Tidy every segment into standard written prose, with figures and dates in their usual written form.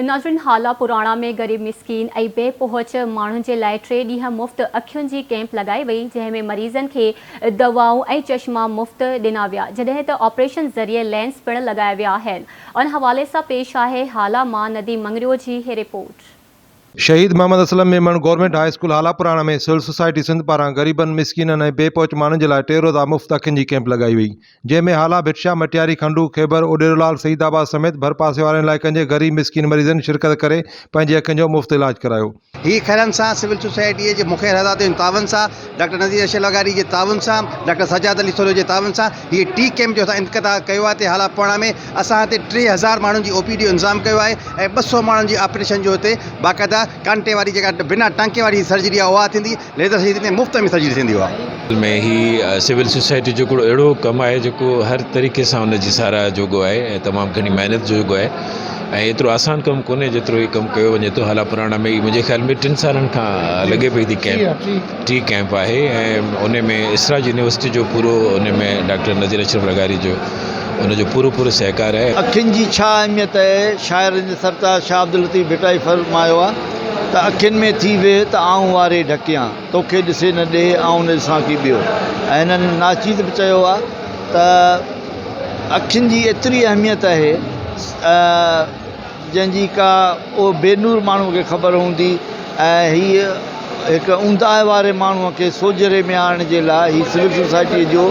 ناظرين هالا پراڻا ۾ غريب مسڪين ۽ بي پهچ ماڻهن جي لاء ٽي ڏينهن مفت اکين جي ڪئمپ لڳائي وئي جنهن ۾ مريضن کي دوائون ۽ چشما مفت ڏنا ويا جڏهن ته آپريشن ذريعي لينس پڻ لڳايا ويا آهن ان حوالي سان پيش آهي هالا مان نديم مڱريو جي هي report. Shaheed Muhammad Aslam Memon government high school Hala Purana ۾ civil society Sindh پاران غريبن، مسڪينن ۽ بي پهچ ماڻهن جي لاء ٽي روزا مفت اکين جي ڪئمپ لڳائي وئي جنهن ۾ هالا، ڀٽشاهه، مٽياري، کنڊو، خيبر، اوڏيرولال، سعيد آباد سميت ڀرپاسي وارن علائقن جي غريب مسڪين مريضن شرڪت ڪري پنهنجي اکين جو مفت علاج ڪرايو. هي خيرن سان سول سوسائٽيء جي مخير حضرات جي تعاون سان، ڊاڪٽر نذير ارشد لغاري جي تعاون سان، ڊاڪٽر سجاد علي سولو جي تعاون سان هي ٽي ڪئمپ جو اسان انقطاع ڪيو آهي هتي هالا پراڻا ۾ اسان هتي 3000 ماڻهن جي او پي ڊي جو انتظام ڪيو آهي ۽ 200 ماڻهن جي آپريشن جو هتي باقاعده ڪانٽي واري جيڪا بنا ٽانڪي واري سرجري آهي اها ٿيندي ليزر سرجري ٿيندي مفت ۾ سرجري ٿيندي اها. ۾ هي سول سوسائٽي جو هڪڙو اهڙو ڪم آهي جيڪو هر طريقي سان ان جي ساراهه جوڳو آهي ۽ تمام گهڻي محنت جوڳو آهي ۽ ايترو آسان ڪم ڪونهي جيترو هي ڪم ڪيو وڃي ٿو هالا پراڻا ۾ منهنجي خيال ۾ ٽن سالن کان لڳي پئي ٿي ڪئمپ ٽي ڪئمپ آهي ۽ ان ۾ اسراج يونيورسٽي جو پورو ان ۾ ڊاڪٽر نذير اشرف لغاري جو ان جو پورو پورو سهڪار آهي. اکين جي ڇا اهميت آهي؟ شاعرن جي سرتاج شاهه عبداللطيف ڀٽائي فرمايو آهي ته اکين ۾ ٿي ويهه ته آئون واري ڍڪيان، توکي ڏسي نه ڏيهه آئون نه ڏسان ڪي ٻيو ۽ هنن ناچيز به چيو آهي ته اکين جي ايتري اهميت آهي جنهن جي ڪا اهو بي نور ماڻهوء کي خبر هوندي ۽ هيء هڪ اونداهه واري ماڻهوء کي سوجهري ۾ آڻڻ جي لاء هي سول سوسائٽيء جو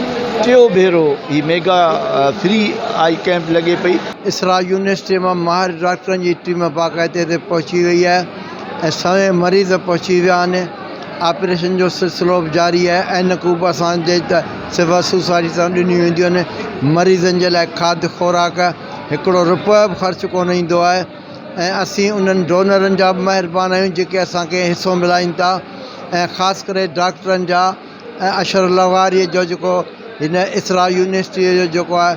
ٽيون ڀيرو هي ميگا فري آئي ڪئمپ لڳي پئي. اسراء يونيورسٽيء مان ماهر ڊاڪٽرن جي ٽيم باقاعدي هتي پهچي وئي آهي ۽ سوين مريض پهچي ويا آهن. آپريشن جو سلسلو به جاري آهي. عينڪون به اسان جي سول سوسائٽي طرفان ڏنيون وينديون آهن. مريضن جي لاء کاڌ خوراڪ هڪڙو رپيو به خرچ ڪونه ايندو آهي ۽ اسين انهن ڊونرن جا به مهربان آهيون جيڪي اسان کي حصو ملائين ٿا ۽ خاص ڪري ڊاڪٽرن جا ۽ اشر لغاريء جو جيڪو هن اسراء يونيورسٽيء جو جيڪو آهي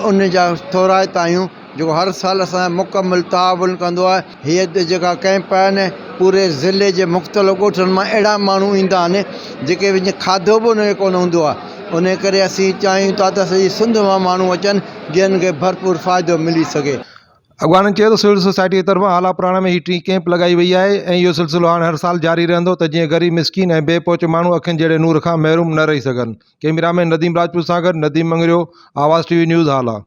ان جا ٿورائتا آهيون جيڪو هر سال اسان سان مڪمل تعاون ڪندو آهي. هيء جيڪا ڪئمپ آهي نه پوري ضلعي جي مختلف ڳوٺن مان اهڙا ماڻهو ايندا آهن جيڪي وڃي کاڌو به انهن کي ڪونه هوندو آهي ان ڪري اسين چاهيون ٿا ته سڄي سنڌ مان ماڻهو اچن جن کي ڀرپور فائدو ملي سگهي. اڳواڻن چيو ته سول سوسائٽي جي طرفان هالا پراڻا ۾ هي ٽين ڪئمپ لڳائي وئي آهي ۽ اهو سلسلو هاڻ هر سال جاري رهندو ته جيئن غريب مسڪين ۽ بي پهچ ماڻهو اکين جهڙي نور کان محروم نه رهي سگهن. ڪئميرا مين نديم راجپوت سان گڏ Nadeem Mangrio, Awaz T V news Hala.